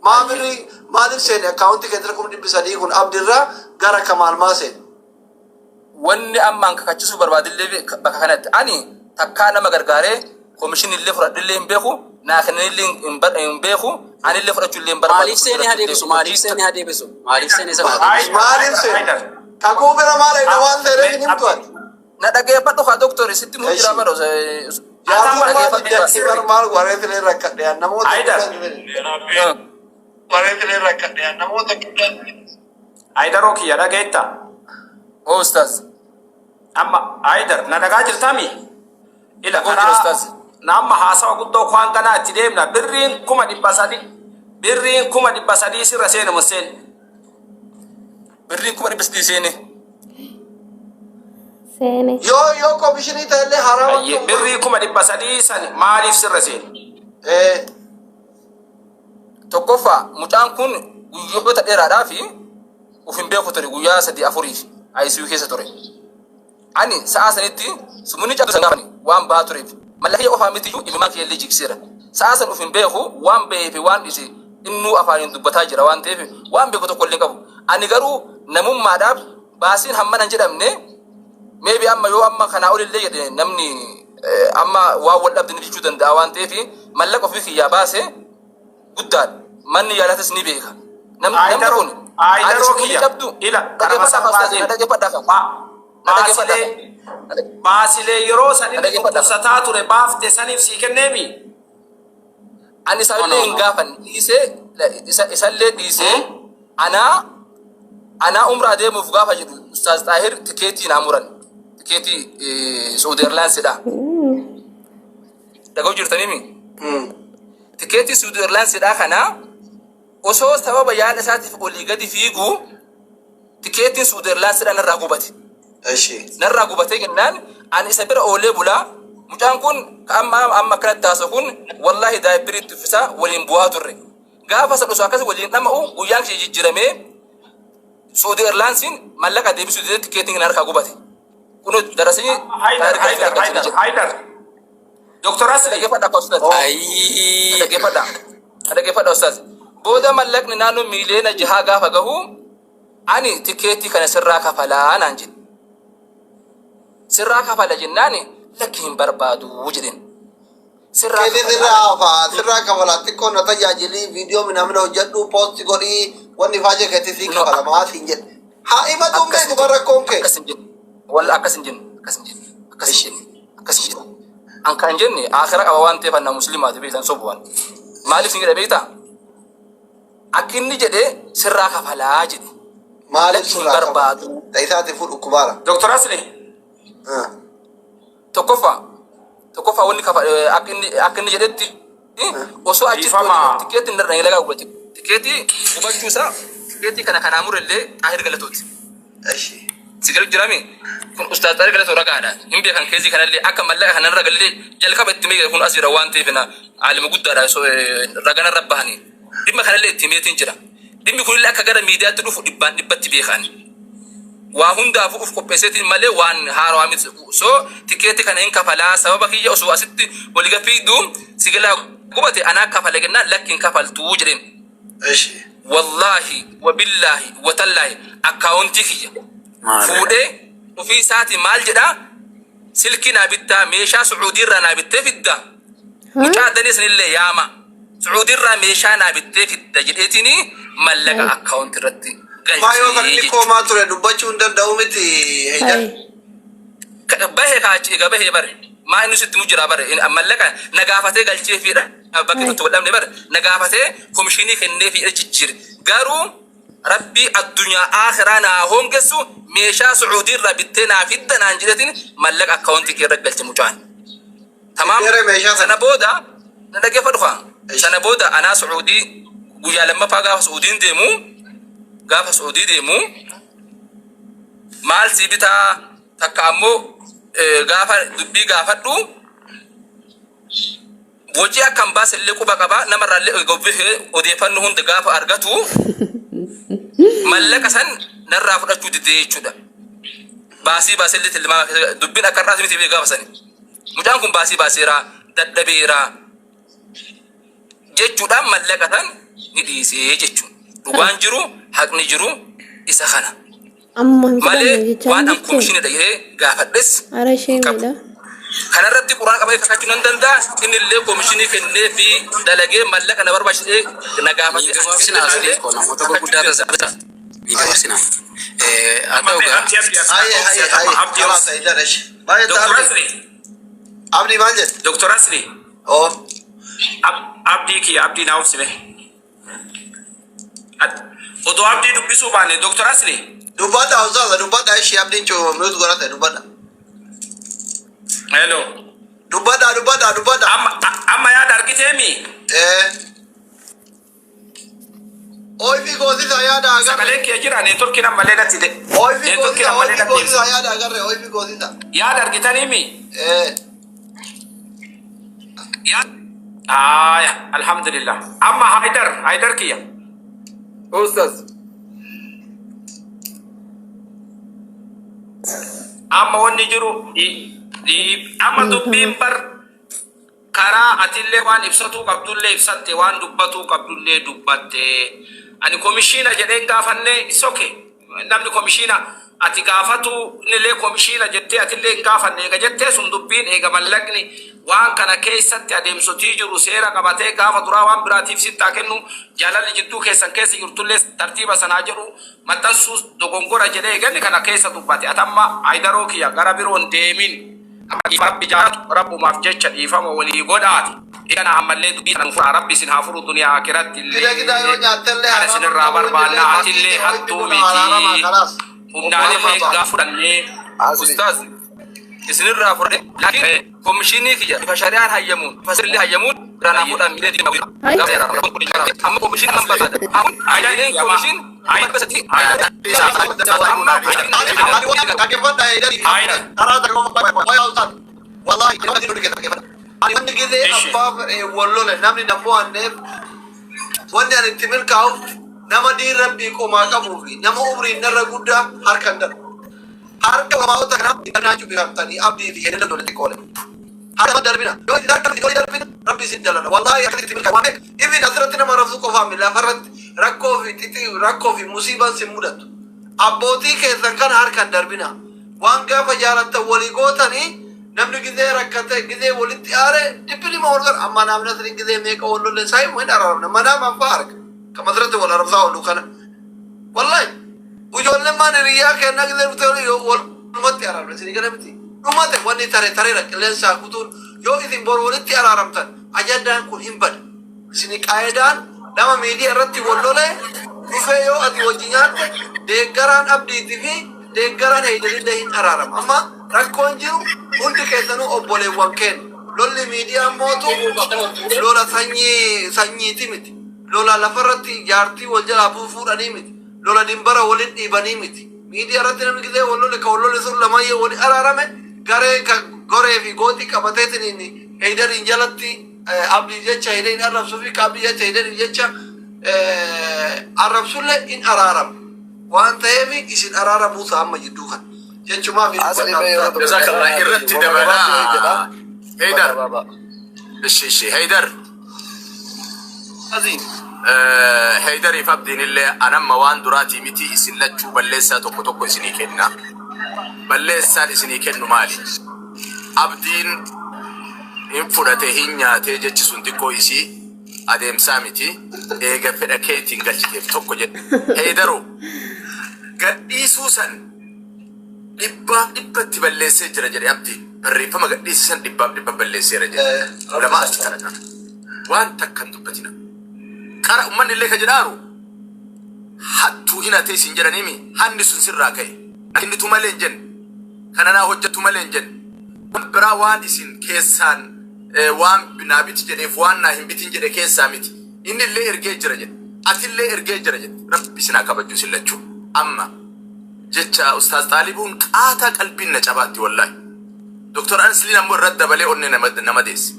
Maa birrii maaliif seene akkaawuntii keetirra 300,000 kun abdirraa gara kamaal maa seene? Wanni amma an kakachisuu barbaadillee bakka kanatti ani takkaa nama gargaaree komishinillee fudhadhillee hin beeku, naa kennanillee hin beeku, anillee fudhachuullee hin barbaadu. Maaliif seenee haa deebisu? Maaliif seenee haa deebisu? Maaliif seenee sana haa deebisu? Maaliif seene? Kakuu bira maal eegda waan seeneef hin himtu ati. Na dhageeffadhu kaa doktori sitti muu jira Eshi. baro. Jaartummaa Dhageeffadhu didda kaa. bar maal wareetilee rakkadhe an namoota Haydar. guddaa wareetilee rakkadhe an namoota guddaa Haydaroo kiyya dhageetta. Oo ustaaz. Amma Haydar na dhagaa jirtami? Ila Dhagoo jira karaa ustaaz. na amma haasawa guddoo kwaan ganaa itti deemna birriin 300,000 birriin 300,000 sirra seene moo seene. Birriin 300,000 seene. Seene. Yoo komishinii ta'ellee haraama Ayyee birrii 300,000 san maaliif sirra seene? Eh, Tokkoffaa mucaan kun guyyoota dheeraadhaa fi uf hin beeku ture guyyaa sadii afuriif ICU keessa ture. Ani sa'aa sanitti sumuni cabdu san gaafani waan bahaa tureef mallaqa kiyya qofaa mitiyyuu imimmaan kiyyallee jigseera. Sa'aa san uf hin beeku waan bahee fi waan dhiise innuu afaaniin dubbataa jira waan ta'eef waan beeku tokkollee hin qabu. Ani garuu namummaadhaaf baasiin hammana hin jedhamne maybe amma yoo amma kanaa olillee jedhe namni amma waan wal dhabde ni jechuu danda'a waan ta'eef mallaqa ofii kiyyaa baase guddaadha. Manni yaalatis ni beeka. Namni Haydaroo kun ani Haydaroo sumuni kiyya cabdu ila karama dhageeffadhaa salphaa ustaaz na deema. dhageeffadhaa kan na dhageeffadhaa Baasilee kan baasilee yeroo san na inni dhageeffadhaa kan dhukkubsataa ture baafte saniif sii kenneemi. ani No, isallee no, hin no. gaafanne dhiisee isallee dhiisee anaa anaa umraa deemuuf gaafa jedhu ustaaz Xaahir tikeetii naa muran tikeetii Saudi Airlinesidha. Dhaga'u jirtanii tikeetii Saudi Airlinesidha kana osoo sababa yaada isaatiif olii gadi fiigu tikeetiin Saudi Airlinesidha narraa gubate. Eshi. Narraa gubatee jennaan ani isa bira oolee bulaa mucaan kun ka amma amma akkanatti haasa'u kun wallaahi daayippirii itti uffisaa waliin bu'aa turre. Gaafa san osoo akkas waliin dhama'u guyyaan kiyya jijjiiramee Saudi Airlinesiin mallaqa deebisuu didee tikeetiin kan harkaa gubate. Kun darasanii Haydar Xaahir Galachuu Haydar galchanii Haydar jira. Haydar. Doktor Asli. Dhaggeeffadhaa akka ustaaz. Ayii. Dhaggeeffadhaa. Dhaggeeffadhaa ustaaz. Booda mallaqni naannoo 6 miiliyoona gaafa gahu ani tikeetii kana sirraa kafalaa naan jedhe. Sirraa kafala jennaan lakki hin barbaadu jedheen. Sirraa Keetii kafalaa sirraa hafa sirraa kafala xiqqoo na tajaajilii viidiyoo minamina hojjedhu poosti godhii wanni faajee keetii sii No, kafala maa siin jedhe. Haa himatuun akkas beeku hin bara jenne. rakkoon kee. Akkas hin jenne. Walla akkas hin jenne. Akkas hin jenne. Akkas hin jenne. Akkas hin jenne. An kan jenne akira qaba waan ta'eef anna musliimaati beektan sobu waan. Maaliif hin jedhe beektaa? Akka inni jedhe sirraa kafalaa jedhe. Maaliif Lakki hin sirraa kafala? barbaadu. Ta'isaati fuudhu kubaara. Doktor Asli. Tokkoffaa wanni kafa akka inni jedhetti osoo achitti Dhiifama. tikeetii narra hin lagaa gubate. Tikeetii gubachuu isaa tikeetii kana kanaa murellee Xaahir Galatooti. Eshi. Si galu jirami kun ustaaz Xaahir Galatoo ragaadha. Hin beekan keezii kanallee akka mallaqa kanarra galee jalqaba itti meeqa kun as jira waan ta'eef na aalima guddaadha raganarra bahanii. Dhimma kanallee itti himeetiin jira. Dhimmi kunillee akka gara miidiyaatti dhufu dhibbaan dhibbatti beekan. Waa hundaafuu uf qopheesseetiin malee waan haarawaa miti. So tikeetii kana hin kafalaa sababa kiyya osoo asitti olii gad fiigdu si galaa gubate anaa kafale jennaan lakki hin kafaltuu jedheen. Eshi. Wallaahi wabillaahi watallaahi akkaawuntii kiyya Maarree. fuudhee ofii isaatii maal jedhaa silkii naa bittaa meeshaa Sucuudiirraa naa bittee fidda mucaa danee sanillee yaama Sucuudiirraa meeshaa naa bittee fidda jedheetiin mallaqa akkaawuntii irratti Maa yoo galchee kan inni jechuudha. koomaa ture dubbachuu hin danda'u miti Haydar. Bahe kaachi egaa bahee bare maa inni sitti mu jira bare mallaqa na gaafatee galchee fiidha bakki tokko wal dhabne bare na gaafatee komishinii kennee fiidha jijjiire garuu rabbii addunyaa akhiraa naa hongessu meeshaa Sucuudiirraa bittee naa fidda naan jedheetiin mallaqa akkaawuntii kee irra galche mucaan. Tamaam Fiddeere meeshaa sana sana. booda na dhaggeeffadhu kaa Eshi. sana booda anaa Sucuudii guyyaa lammaffaa gaafa Sucuudii deemu maal si bitaa takka ammoo gaafa dubbii gaafadhu wajii akka hin baase illee quba qaba namarraa illee gobbisee odeeffannoo hunda gaafa argatu mallaqa san narraa fudhachuu didee jechuudha. Baasii baasee illee tilmaama keessa dubbiin akka irraas miti gaafa sani. Mucaan kun baasii baaseera dadhabeera. Jechuudhaan mallaqa san ni dhiisee jechuun. Dhugaan jiru, haqni jiru isa kana. Amma hin Malee fudhanne jechaa waan hin an jirtu. komishinidha jedhee gaafadhes Ara hin ishee qabu. miidha. Kanarratti quraan qabee kakachuu nan danda'a. Inni illee komishinii kennee fi dalagee mallaqa na barbaachisee na Ni gaafatee an gabaabsina kennee asli illee koo namoota kakachuu gurguddaa danda'a. taasisaa. Ni gabaabsina. Haa ta'u Abdi gaa abdi abdi Haye obsi haye atama haye. abdi Kalaas obsi. haydar esh. Maal jetta Doktor Abdi? Asli. Abdi maal jetta? Doktor Asli. Oo. Abdii kiyya abdii naa obsime. Odoo abdii dubbisuu baanne Doktor Asli. Dubbadha ustaaza, dubbadha ishii abdiin mute godhate, dubbadha. Hello. Dubbadha, dubbadha, dubbadha. Amma yaada argiteemi? Ee. Ooyifii goosisa yaada agarre. Sagaleen kiyya jira, neetworkiin ammallee natti de. Ooyifii Neetworkiin goosisa, ammallee ooyifii natti goosisa yaada agarre, ooyifii goosisa. Yaada argitaniimi? Ee. Aya, alhamdulillah. Amma Haidar, Haidar kiyya. Ustaz. Amma wanni jiru amma dubbiin bar karaa atillee waan ibsatuu qabdullee ibsatte, waan dubbatuu qabdullee dubbatte. Ani komishiina jedheen gaafanne, it's okay. Namni komishiina ati gaafatu innillee komishiina jettee atillee hin gaafanne eega jettee, sun dubbiin eega mallaqni waan kana keessatti adeemsotii jiru seera qabatee gaafa duraa waan biraatiif sittaa kennu, jaalalli jidduu keessan keessa jirtullee tartiiba sanaa jedhu maxxansuu dogongora jedhee eeganni kana keessa dubbate. Atamma Haydaroo kiyya gara biroon deemin, Rabbi jaalatu Rabbumaaf jecha dhiifama walii godhaati. Eegana ammallee dubbii kana furaa, Rabbi isin haa furu duniyaa akiratti Gida gidaa yoo illee. nyaattellee Kana haraama isinirraa ta'uu barbaanna, innillee atillee maskiin hattuu kun haraama miti. kalaas. Humnaalillee gaa fudhannee. Ustaaz, isinirraa fudhadhe, laakiin komishinii kiyya bifa shari'aan hayyamuun, bifa sirrii hayyamuun irraa naa fuudhan miidhee diina. Amma komishinii nan barbaada. Ayyeen komishin 300. Dhaggeeffadha Haydari. Karaa takka qofa ustaaz. Wallahi nama dhibbu dhaggeeffadha. Ani wanni gizee abbaa fedhe wal lole namni na mo'anneef, wanni ani itti milkaa'uuf, nama diin Rabbii qomaa qabuu fi nama umriin narra guddaa harka hin darbu. Harka wamaa'ota kanaa nyaachuu beekamtanii abdii fi hedda lole xiqqoole. Harka darbina. Yoo itti darbina, yoo darbina, Rabbi isin dalala. Wallahi akkasitti itti milkaa'u. Waan beek. Ifin asirratti nama arrabsuu qofaa miti, lafarratti rakkoo fi xixii rakkoo fi musiibaan sin mudatu. Abbootii keessan kana harka hin darbina. Waan gaafa jaalattan walii gootanii, namni gizee rakkate, gizee walitti aare dhiphini wal gara. Amma naamni asirratti gizee meeqa wal lolle saayimu hin araaramne. Manaa manfaa arga. Kan asirratti wal arrabsaa oolu kana. Wallahi ijoolleen maan hiriyyaa kennaa gizee dhuftee walumatti araaramne isin gala miti. Dhumate wanni tare tareera qilleensaa kutuun. Yoo isin boru walitti araaramtan ajandaan kun hin bada. Isin qaayidaan nama miidiyaa irratti wal lole dhufee yoo ati wajji nyaatte, deeggaraan abdiitii fi deeggaraan heeydarillee hin araarama. Amma rakkoon jiru hundi keessanuu obboleewwan keenya. Lolli miidiyaa mootu lola sanyii sanyiiti miti. Lola lafarratti jaartii wal jalaa fuudhanii miti. Lola dimbara waliin dhiibanii miti. Miidiyaa irratti namni gisee wal lole, ka wal lole sun lamayyee wali araarame, garee ka goree fi gootii qabateetiin heydariin jalatti abdii jecha heydariin arrabsuu fi ka abdii jecha heydariin jecha arrabsullee in araarama. Waan ta'eef isin araara buusa amma jidduu kana. Jechumaaf hin Asli mee yeroo tokko Jazakallah irratti dabalaa. Heydar. Ishi ishi Heydar. Heydariif abdiin illee anamma waan duraatii miti, isin lachuu balleessaa tokko tokko isinii kenna. Balleessaan isinii kennu maali? Abdiin hin fudhate, hin nyaatee jechi sun xiqqoo isii adeemsaa miti. Eega fedha keetiin galchiteef tokko jedhe. Heydaroo, gadhiisuu san 100%tti balleessee jira jedhe abdiin. Barreeffama gadhiise san 100% balleesseera jedhe. Ulamaa achi kana kana. Waan takka hin dubbatina. Qara ummanni illee ka jedhaaru hattuu hin hatee isin jedhaniimi, hanni sun sirraa ka'e. Kennitu malee hin jenne. Kana naa hojjettu malee hin jenne. Waan biraa waan isin keessaan waan naa biti jedheef waan naa hin bitin jedhe keessaa miti. Inni illee ergee jira jedhe. Ati illee ergee jira jedhe. Rabbi isin haa kabajju isin lachuu. Amma jecha Ustaaz Xaalibuun qaataa qalbiin na cabaatti wallaahi. Dr. Ansliin ammoo irratti dabalee onnee nama deesse.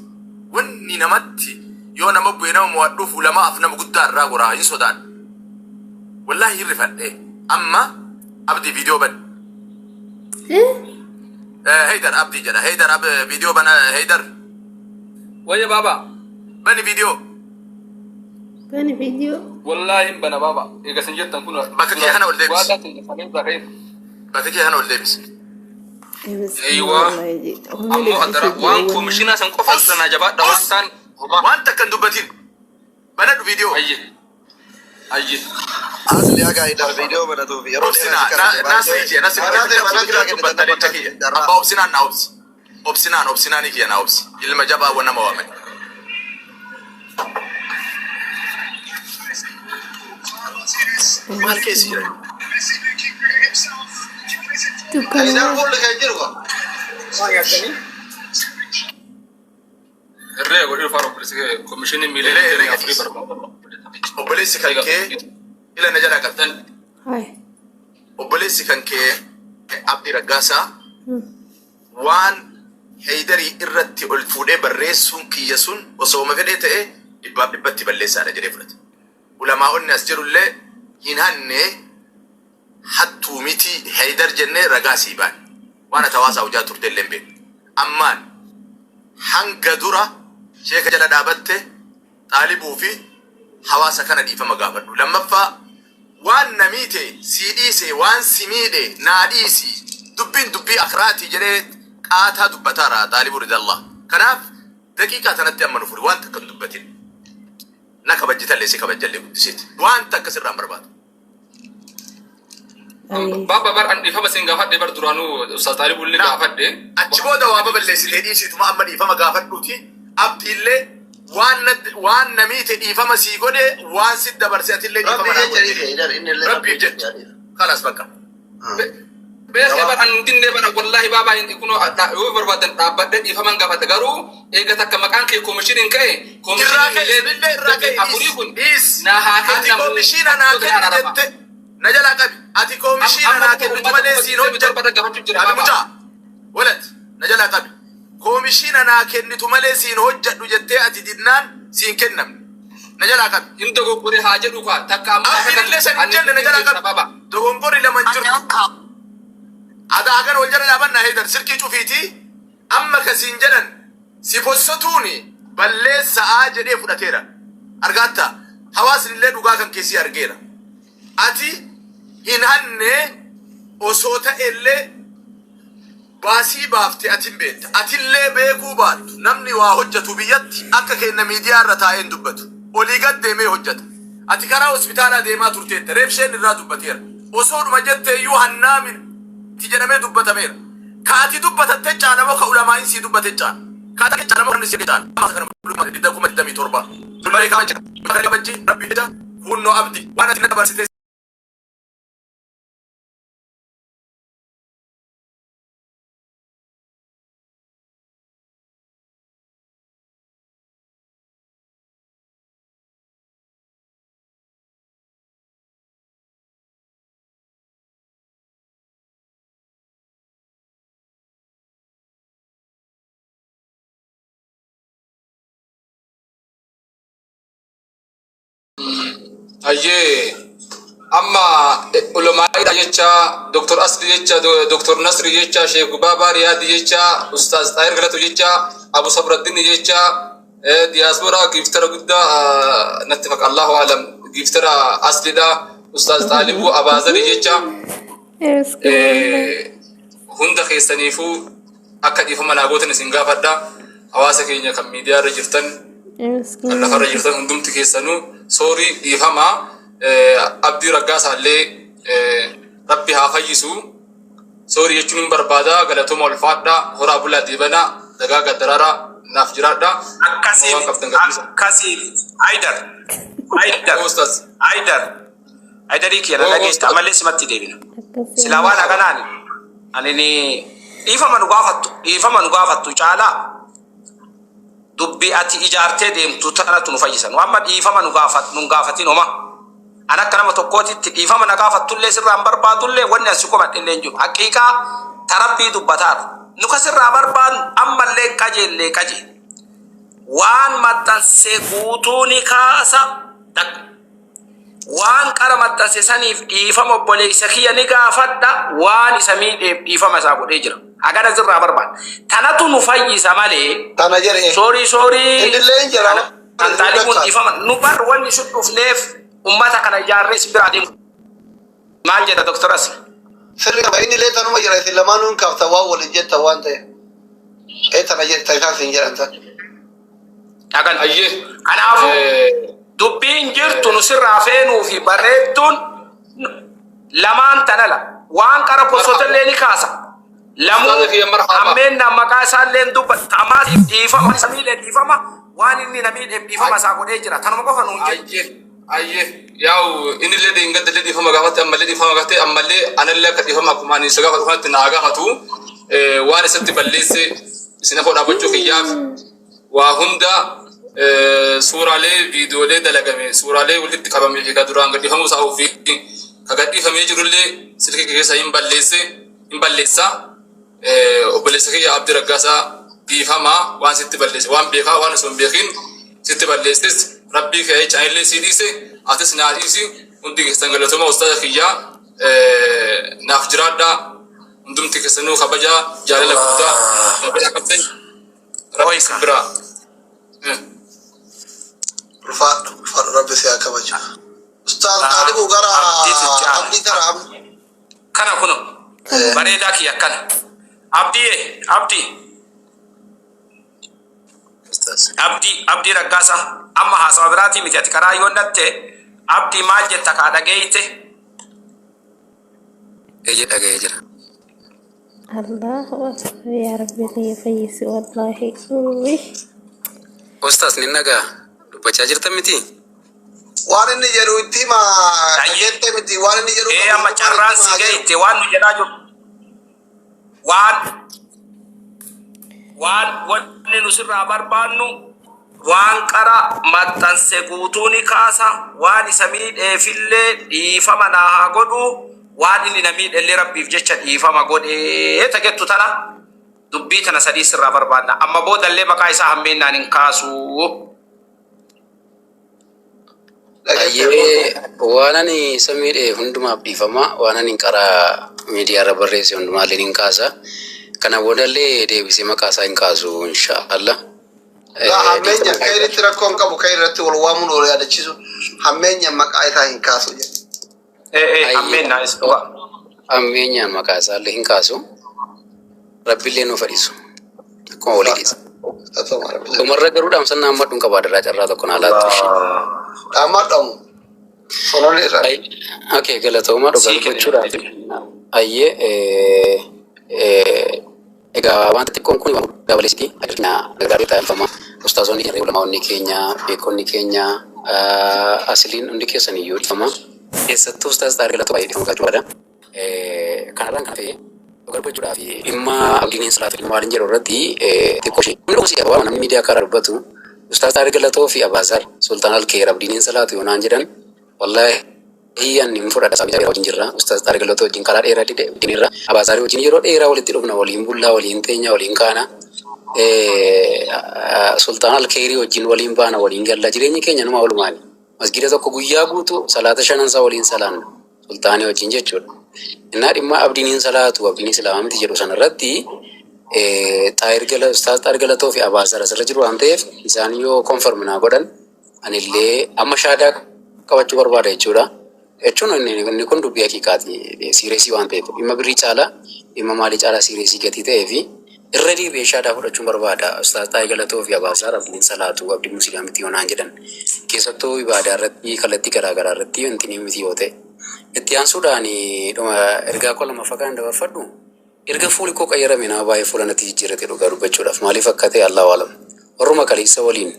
Wanni namatti yoo nama bu'e nama mo'adhuuf ulamaaf nama guddaa irraa goraa hin sodaadhu. Wallaahi hin rifadhe. Amma abdii viidiyoo bani. Heydar, abdii jedha. Heydar, viidiyoo bana Heydar. Wayya baaba. Bani viidiyoo. Bani viidiyoo. Wallaahi hin bana baaba. Eega isin jettan kun Bakka kiyya kana ol deebisi. Waadaa keenya kan irraa ka'e. Bakka kiyya kana ol deebisi. Eeywa. Ammoo addara waan koomishinaa san qofa dura naa jabaadha waan kaan homaa. Waan takka hin dubbatin. Banadhu viidiyoo. Ayye. Ayye. Asli haga ida viidiyoo banatuuf yeroo Obsinaa naasii jee naasii dubbatta leenca kiyya. Abbaa obsinaan naa obsi. Obsinaan obsinaanii kiyya naa obsi. Ilma jabaa wa nama waamani. Maal keessa jira? Haydar Dukkanaa. fuulli kee jiru ka. Irree godhee faara obboleessi kee koomishinii miilee Irree, irree 24 gadhiisi. barbaada. Obboleessi kan kee ila na jalaa qabdi. Hai. Obboleessi kan kee Abdii Raggaasaa waan Heydarii irratti ol fuudhee barreessuun kiyya sun osooma fedhee ta'e dhibbaaf dhibbatti balleessaadha jedhee fudhate. Ulamaa'onni as jirullee hin hanne hattuu miti Heydar jennee ragaa sii baane. Waan ati hawaasaa hojaa turte illee hin beeknu. Ammaan hanga dura sheeka jala dhaabatte xaalibuu fi hawaasa kana dhiifama gaafadhu. Lammaffaa waan na miite sii dhiise waan si miidhe naa dhiisi dubbiin dubbii akiraatii jedhee qaataa dubbataara xaalibuu ridallah. Kanaaf daqiiqaa tanatti amma nu furi waan takka hin dubbatin. Na kabajjitallee si kabajjallee guddiseeti. Waan takka sirraa hin barbaadu. Ayee. Baaba bar an dhiifama isin gaafadhe bar duraanuu Ustaaz Xaalibullee Na gaafadhe. achi booda waa baballeessitee dhiisiituma amma dhiifama gaafadhuuti abdiillee waan na waan na miite dhiifama sii godhe waan si dabarse atillee Rabbi dhiifama naa jecha godhe dhiise Haydar inni illee rabbi rabbiif jecha jecha dhiise. kalas bakka. Beekee bar an dinne bara wallaahi baabaa hin kunoo yoo barbaadan dhaabbadhee dhiifaman gaafadha garuu eega takka maqaan kee koomishiniin ka'e Irraa koomishiniin ka'e miilee sinillee irraa ka'e 24 dhiis kun dhiis naa haa ati kennamu koomishiina naa godhe kenni araarama. jette na jalaa qabi ati koomishiina Amma naa kuma kennitu uummata malee kuma siin 27 hojjedhu gaafachuu jira qabi baabaa. mucaa walat na jalaa qabi koomishiina naa kennitu malee siin hojjedhu jettee ati dinnaan siin kennamne na jalaa qabi. Hin dogoggore haa jedhu kaa takka amma haa Abdiin illee kennamu san hin ani jenne na hin jalaa beekta qabi. baabaa. Dogongorri lama hin jirtu. Adaa hagan wal jala dhaabannaa Heydar sirkii cufiitii amma ka siin jedhan si fossotuuni balleessa'aa jedhee fudhateera. Argaattaa hawaasni illee dhugaa kan keessii argeera. Ati hin hanne osoo ta'ellee baasii baafte ati hin beekta. Atillee beekuu baattu namni waa hojjetu biyyatti akka keenya miidiyaa irra taa'ee hin dubbatu. Olii gad deemee hojjeta. Ati karaa hospitaalaa deemaa turteetta. Reebsheen irraa dubbateera. Osoodhuma jettee iyyuu hannaa miti jedhamee dubbatameera. Ka ati dubbatatte caala moo ka ulamaa'iin sii dubbate caala? Ka ati caala moo namni sii caala? Amma kana mul'uma didda 27,000. Dullee kabaji kabaji rabbi jecha hunnoo abdi waan ati na dabarsite Ayyee amma ulamaa'idha jecha Dr. Asli jecha Dr. Nasri jecha Sheekh Baabaa Riyaadi jecha Ustaaz Xaahir Galatu jecha Abu Sabraddin jecha diyaaspoora giiftara guddaa natti faqa Allahu alam giiftara Aslidha Ustaaz Xaalibuu Abaazari jecha hunda keessaniifuu akka dhiifama naa gootan isin gaafadha hawaasa keenya kan miidiyaa irra jirtan kan lafarra jirtan hundumti keessanuu soorii dhiifama Abdii Raggaasaa illee rabbi haa fayyisu soorii jechuun hin barbaada galatooma ulfaadha horaa bulaa deebanaa dagaagaa daraaraa naaf jiraadha Akkasii waan miti. qabdan gadhiisa. Akkasii miti. Haydar. Haydar. Ustaz. Haydar. Haydarii kiyya na Oo, dhageessa. Ustaz. Ammallee simatti deebina. Silaa waan akkanaan ani ni dhiifama nu gaafattu dhiifama nu gaafattu caalaa dubbii ati ijaartee deemtu tanatu nu fayyisa. Nu amma dhiifama nu gaafat nu hin gaafatin homa. An akka nama tokkootitti dhiifama na gaafattullee sirraa hin barbaadullee wanni an si komadhillee hin jiru. Haqiiqaa ta rabbii dubbataara. Nu ka sirraa barbaadnu ammallee hin qajeellee qajeele. Waan maxxanse guutuu ni kaasa. Takka. Waan qara maxxanse saniif dhiifama obboleessa kiyya ni gaafadha waan isa miidheef dhiifama isaa godhee jira. Hagana sirraa barbaada. Tanatu nu fayyisa malee Tana jedhe. soorii soorii Innillee hin jedhama. Kan xaalibuun dhiifama nu bar wanni sun dhufneef ummata kana ijaarree si biraa deemu. Maal jedha doktoras? Sirri qaba, inni illee tanuma jira, isin lamaanuu hin kaaftan waan waliin jettan waan ta'e. Ee, tana jetta isaan siin jedhan tan. Dhagan. Ayyee. Kanaafuu dubbiin jirtu nu sirraa feenuu fi bareedduun lamaan tanala. Waan qara postotallee ni kaasa. Lamuu Ustaaza kiyya marhaba. Hammeenna maqaa isaallee dubbata. Amaatiif dhiifama, isa miidhe dhiifama, waan inni na miidheef dhiifama isaa godhee jira. Tanuma qofa nuun jedhu. Ayyee. Ayyee. Yaa'u innillee deenggadallee dhiifama gaafate, ammallee dhiifama gaafate, ammallee anallee akka dhiifama akkuma ani isa gaafatu kanatti naa gaafatu. Waan isatti balleesse isin afoo dhaabbachuu kiyyaaf waa hunda, suuraalee viidiyoolee dalagame, suuraalee walitti qabamee fi ka duraan gadhiifamuu isaa ofii ka gadhiifamee jirullee silkii keessa hin balleesse, hin balleessa. Obboleessa kiyya Abdii Raggaasaa, dhiifamaa waan sitti balleesse, waan beekaa waan osoo hin beekin sitti balleesses, rabbii kee jecha anillee sii dhiise, atis naa dhiisi. Hundi keessan galatoomaa. Ustaaza kiyyaa, naaf jiraadhaa. Hundumti keessanuu kabajaa jaalala guddaa na biraa qabdan, rabbi isin biraa. Ulfaadhu, ulfaadhu, rabbi si haa kabaju. Ustaaz Xaalibuu gara Abdiitu itti aana. Abdii tara abdii. Kana kuno bareedaa kiyya akkana. Abdii, Abdii. Ustaaz. Abdii, Abdii Raggaasaa, amma haasawa biraatii miti, ati karaa yoo natte. Abdii, maal jetta kaa dhageeyte? Eeyyee, dhaga'ee jira. Allahu akbar, yaa rabbi kiyya fayyisi, wallahi. Uy. Ustaaz, ni nagaa dubbachaa jirtan miti? Waan inni jedhu itti hima. Ayyee. Dhageette miti, waan inni jedhu Ee, amma carraan si gahite. Waan nu jedhaa jiru, waan wanni nu sirraa barbaannu, waan qara maxxanse guutuu ni kaasa, waan isa miidheefillee dhiifama naa haa godhu, waan inni na miidhellee rabbiif jecha dhiifama godhee tagettu tana, dubbii tana sadii sirraa barbaanna. Amma boodallee maqaa isaa hammeennaan hin kaasu. Ayyee, waan ani isa miidhe hundumaaf dhiifama. Waan ani karaa miidiyaa irra barreesse hundumaallee hin kaasa. Kana boodallee deebisee maqaa isaa hin kaasu, inshaallah. Laa, hammeenya kan rakkoo hin qabu, kan irratti wal waamuun wal yaadachiisu, hammeenya maqaa isaa hin kaasu jedhe. Ee ee, hammeennaa is dhugaa. Hammeenyaan maqaa isaallee hin kaasu. Rabbiillee nu fadhisu. Akkuma walii dhiisa. Dhumarra garuu dhaamsannaa hammadhuun qaba, adaraa carraa tokko naa laattu ishee. Dhaammadhamu. Sonoonni irraa. Okay, galatooma, dhugaa Sii kenna. dubbachuudhaaf. Ayyee, egaa wanta xiqqoon kun waan guddaa balleessiti. Addunyaa gargaaree taa'ifama. Ustaazonni keenya, ulamaa'onni keenya, beekonni keenya, asiliin hundi keessan iyyuu dhiifama. Keessattuu Ustaaz Xaarii Galatoo baay'ee dhiifama gaachuu barbaada. Kanarraan kan hafe, dhugaa dubbachuudhaaf, dhimma abdiin hin salaatu, dhimma maaliin jedhu irratti xiqqoo ishee. Namni dhuguma si qaba, namni miidiyaa karaa dubbatu. Ustaaz Xaarii Galatoo fi Abaazar Sultaan Alkeer abdiin hin salaatu yoo naan jedhan, wallaahi ani hin fudhadha. Sababii dheeraa wajjin jirra. Ustaaz Xaarii Galatoo wajjin karaa dheeraa deemneerra. Abaazarii wajjin yeroo dheeraa walitti dhufna, waliin bullaa, waliin teenya, waliin kaana. Sultaan Alkeerii wajjin waliin baana, waliin galla. Jireenyi keenya numa walumaani. Masgiida tokko guyyaa guutuu salaata shanansaa waliin salaanna. Sultaanii wajjin jechuudha. Innaa dhimma abdiin hin salaatu, abdiin islaamaa miti jedhu sanarratti Xaayir Gala, Ustaaz Xaayir Galatoo fi Abaazar asirra jiru waan ta'eef, isaan yoo confirm naa godhan, anillee amma shaadaa qabachuu barbaada jechuudha. Jechuun inni kun dubbii haqiiqaati. Serious waan ta'eef, dhimma birrii caalaa, dhimma maalii caalaa serious gatii ta'ee fi irra deebi'ee shaadaa fudhachuun barbaada. Ustaaz Xaayir Galatoo fi Abaazar abdiin salaatu, abdiin musliimaa miti yoo naan jedhan. Keessattuu ibaadaa irratti, kallattii garaa garaa irratti wanti ni miti yoo ta'e. Itti aansuudhaan dhuma ergaa koo lammaffaa kan dabarfadhu, erga fuuli koo qayyarame nama baay'ee fuula natti jijjiirrate, dhugaa dubbachuudhaaf. Maaliif akka ta'e Allahu alam. Warruma kaleessa waliin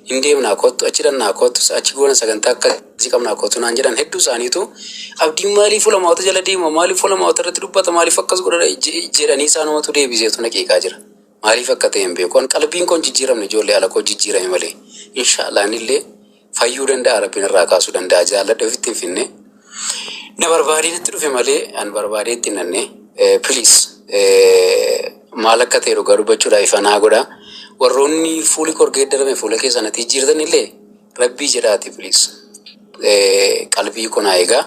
hin deemnaa kottu, achi dhannaa kottu, achi goona, sagantaa akkasii qabnaa kottu naan jedhan, hedduu isaaniitu abdiin maaliif ulamaawota jala deema, maaliif ulamaawota irratti dubbata, maaliif akkas godha jedhanii isaanumatu deebiseetu na qeeqaa jira. Maaliif akka ta'e hin beeku. An qalbiin koo hin jijjiiramne, ijoollee ala koo jijjiirame malee. Inshaallah anillee fayyuu danda'a, rabbiin irraa kaasuu danda'a. Jaalladhe ofitti hin finne. Na barbaadee natti dhufe malee an barbaadee itti hin nanne. Please, maal akka ta'e dhugaa dubbachuudhaaf ifa naa godha. Warroonni fuuli koo geeddarame fuula keessa natti jijjiirtan illee rabbii jedhaati, please. Qalbii kun haa egaa.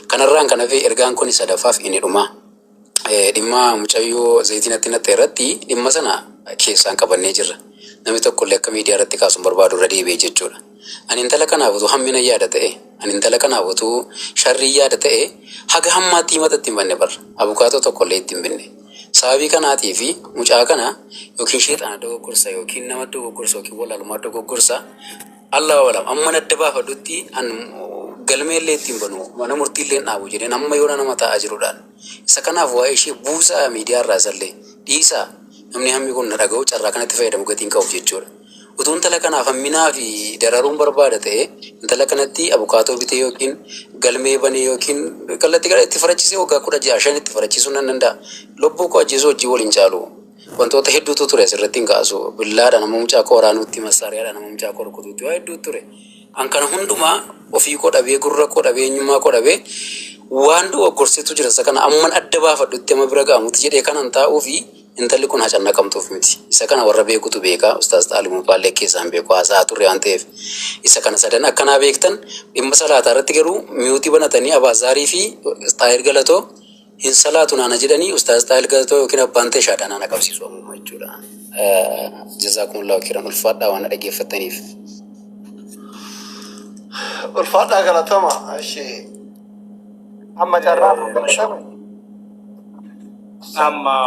Kanarraan kan hafe ergaan kun sadaffaaf inni dhuma. Dhimma mucayyoo zayitii natti natte irratti dhimma sana keessaan qabannee jirra. Namni tokkollee akka miidiyaa irratti kaasu hin barbaadu irra deebi'ee jechuudha. Ani intala kanaaf utuu hammina yaada ta'e, ani intala kanaaf utuu sharrii yaada ta'e, haga hammaatti himata itti hin banne bar. Abukaatoo tokkollee itti hin binne. Sababii kanaatiif mucaa kana yookiin sheexana dogoggorsa yookiin nama dogoggorsa yookiin wallaalummaa dogoggorsa Allahu alam amman adda baafadhutti an galmeellee itti hin banu mana murtiillee hin dhaabu jedheen amma yoona nama taa'aa jirudhaan. Isa kanaaf waa'ee ishee buusaa miidiyaa irraa isallee dhiisaa namni hammi kun na dhaga'u carraa kanatti fayyadamu gatii hin qabu jechuudha. Utuu intala kanaaf hamminaa fi dararuun barbaada ta'ee intala kanatti abukaatoo bitee yookiin galmee banee yookiin kallattii gara itti farachisee waggaa 16 5 itti farachiisuu nan danda'a. Lubbuu koo ajjeesuu wajjin wal hin caalu. Wantoota hedduutu ture asirratti hin kaasu. Billaadhaan amma mucaa koo waraanuutti, massaariyaadhaan amma mucaa koo rukutuutti waa hedduutu ture. An kana hundumaa ofii koo dhabee, gurra koo dhabee, eenyummaa koo dhabee waan dogoggorsetu jira. Isa kana amman adda baafadhutti amma bira ga'amutti jedhee kanan taa'uu fi intalli kun hacannaqamtuuf miti. Isa kana warra beekutu beeka. Ustaaz Xaalimuu faallee keessaan beeku haasa'aa turre waan ta'eef. Isa kana sadan akkanaa beektan dhimma salaataa irratti garuu miyuutii banatanii Abaazaarii fi Xaahir Galatoo hin salaatu naana jedhanii Ustaaz Xaahir Galatoo yookiin abbaan ta'e shaadaa naana qabsiisu ammuma jechuudha. Jazaakumullahu khairan ulfaadhaa waan na dhaggeeffattaniif. Ulfaadhaa galatoma. Ishee. Amma carraa Amma.